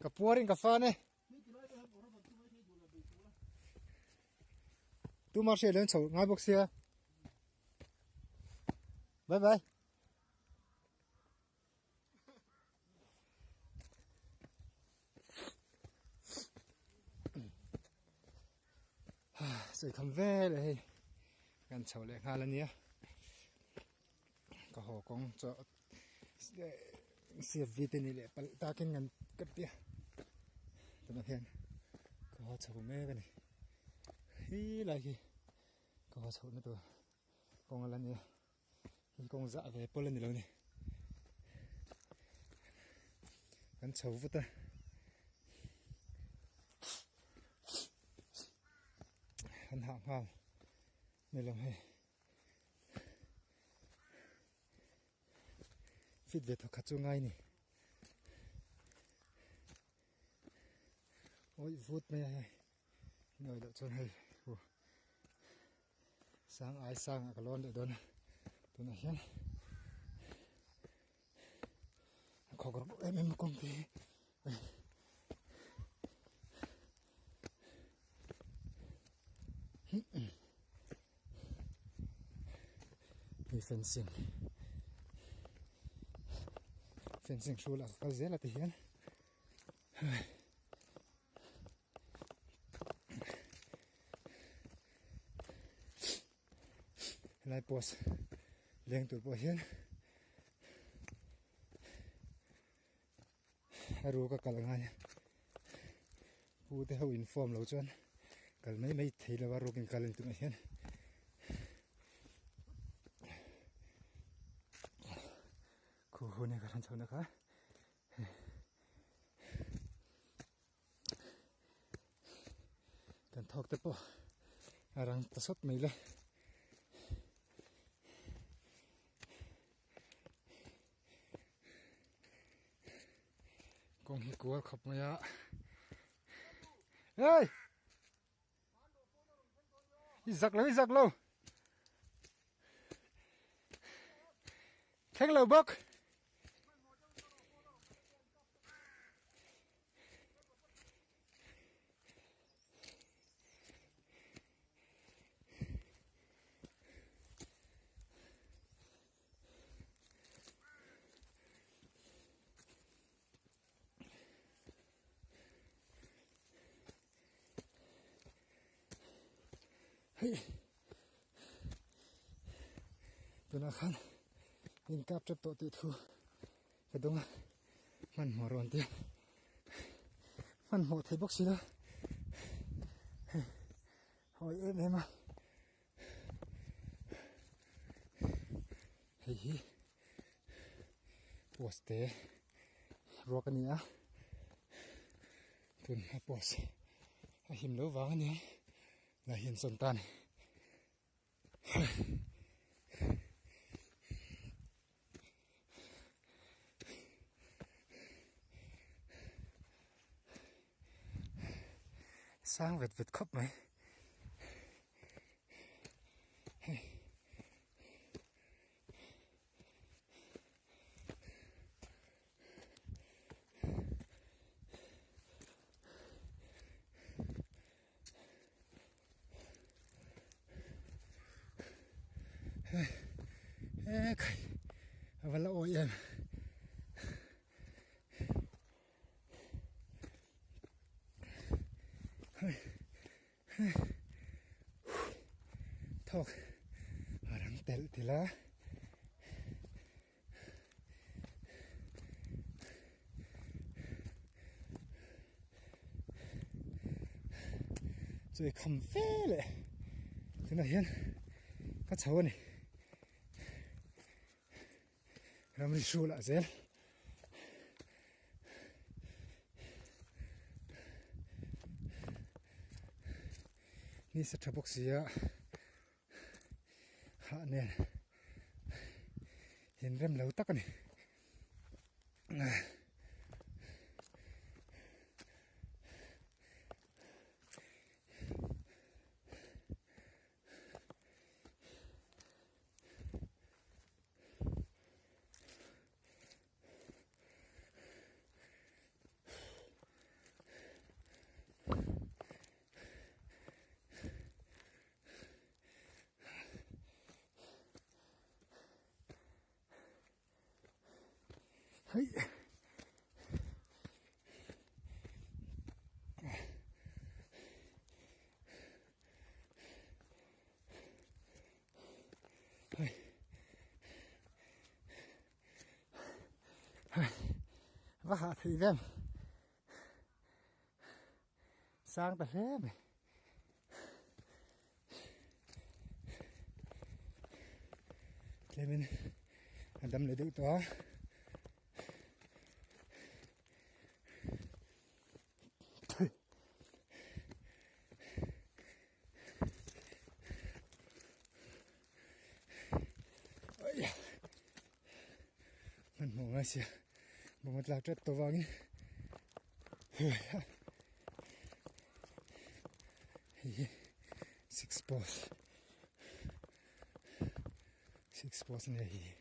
Ka puarin ka fan e. Tuma hriat len chho ngai bawk sia. Bye bye. Sawi kham vel e hei kan chho leh nghal ania ka haw kawng chaw CFV te ni leh palh takin kan ka ti a tunah hian ka haw chho mek ani hi lai hi ka haw chhoh na tur kawng a la nia hi kawng zah ve pawl a ni lo ni kan chho vut a kan hah nghal ni lo hei. Fit ve thawk khat chu ngai ni. Oi vut mai a hei. Hnuai loh chuan hei hu sang ai sang ah ka lawn leh dawn a tunah hian a khawk rawk em em a kawng te hi. Hei fencing fencing hrul ah ka kal zel a ti hian helai post leng tur pawh hian a ruk a kal ngai a pu te ho inform lo chuan kal mai mai thei lo a ruk in kal an tunah hian khu hun hi ka hran chho na kha kan thawk te pawh a rang ta sawt mai le. Kawng hi kual khawp mai a hey i zak lo i zak lo thleng lo bawk Hei tunah khan in kap tep tawh tih thu ka dawng a hmanhmawh rawn tia hmanhmawh thei bawk si lo hei hawi em em a. Hei hi post te ruak a ni a tun a post a him lo vang a ni ang lai hian sawn ta a ni. Sang vet vet khawp mai. Hei. He khai a va la awi em thawk a rang telh telh a. Chu i kham fe leh tunah hian ka chho a ni ramri hrulah zel ni sa tha bawk si a. Hah nen inrem lo tak a ni. Hei. Hei. Hei. Va hah thei vem. Sang ta hle mai. Tlemin a dam leh deuh tawh a. Hmanhmawh ngai sia bawng a tlak tep tawh vangin hei hi six post six post a ni hei hi.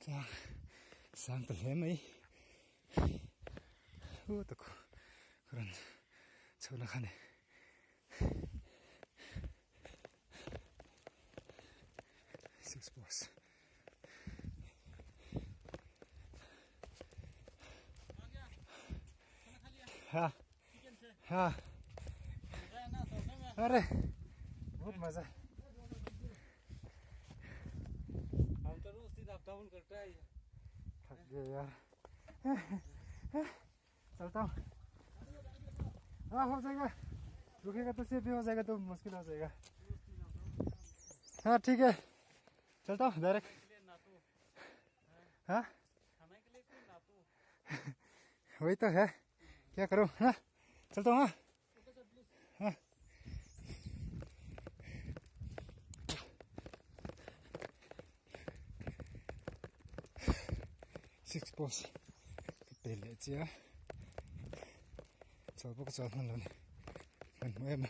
Tlang sang ta hle mai hu tak ka rawn chho na kha ni six post ha ha अरे बहुत मजा हम तो रोज दिन up down करता है थक गया यार चलता हूँ हाँ हो जाएगा रुकेगा तो सेफ भी हो जाएगा तो मुश्किल हो जाएगा हाँ ठीक है चलता हूँ डायरेक्ट हाँ वही तो है क्या करूँ ना चलता हूँ हाँ हाँ six post ka pe leh che a chawl pawh ka chawl hman lo a ni hmanhmawh em a.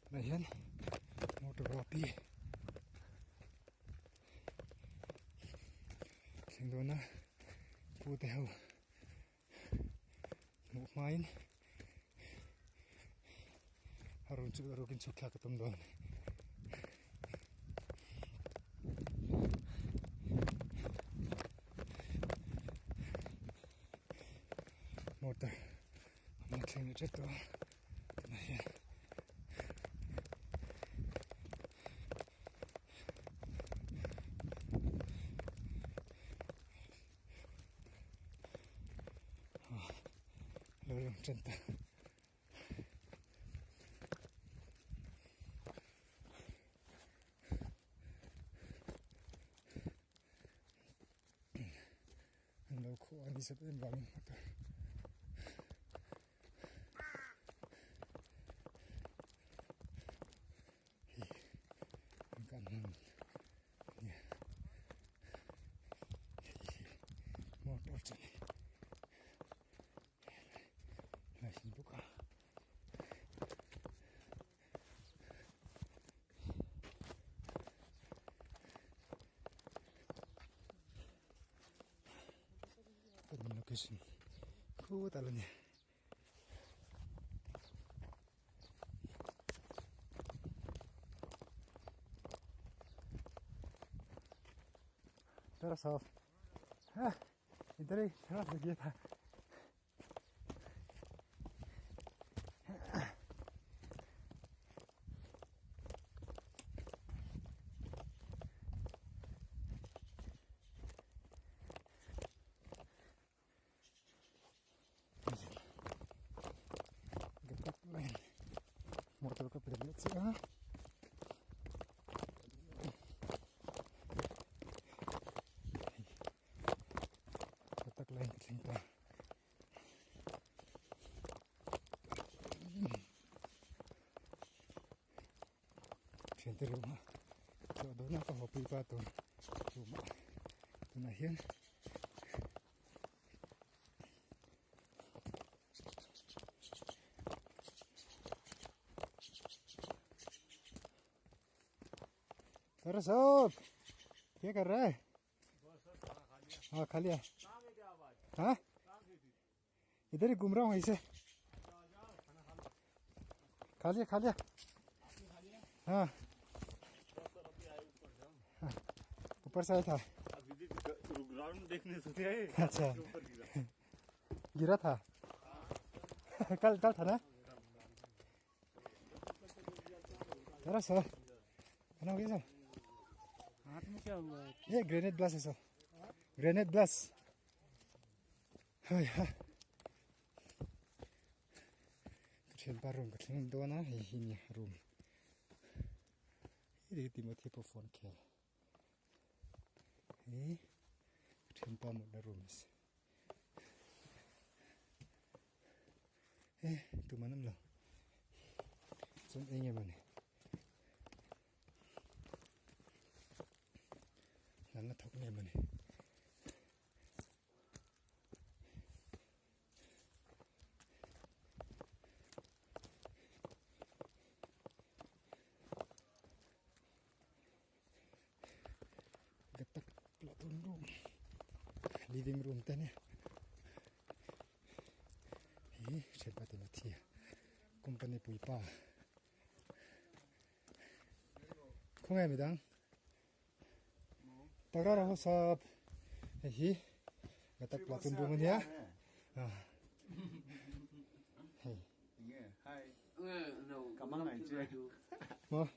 Tunah hian motor a pi thleng dawn a pu te ho hmuh hmain a rawn chu a rukin chhuk thlak a tum dawn a ni. Motor a thleng leh tep tawh a tunah hian lo lang tan ta. An lo khuh a ni zat em vangin motor hi an kan hmun nia hei hi motor chu a ni lai hi bawk a. Location khut a la ni. थोड़ा साफ हाँ इधर ही थोड़ा सा गया था motor ka pe leh chiah a. Hei tak laiin ka thleng ta. Thiante room a chhuah dawn a ka haw pui pa tur room ah tunah hian. अरे सब क्या कर रहा है हाँ खा लिया हाँ इधर ही घूम रहा हूँ ऐसे खा लिया खा लिया हाँ ऊपर से आया था ग्राउंड देखने से आए अच्छा गिरा था कल कल था ना जरा सर खाना हो गया सर हाथ में क्या हुआ है ये ग्रेनेड ब्लास्ट है sir grenade blast hoi ha ka thianpa room ka thleng dawn a hei hi nia room hei Timothy pawh phone khel hei ka thianpa mutna room e tum an awm lo chuan eng nge mawni an la thawk nge mawni. Ka tak platoon room living room te ania hi thianpa te mathi company puipa khawnge midang takra ho sap hei hi ka tak platoon room ania hei maw.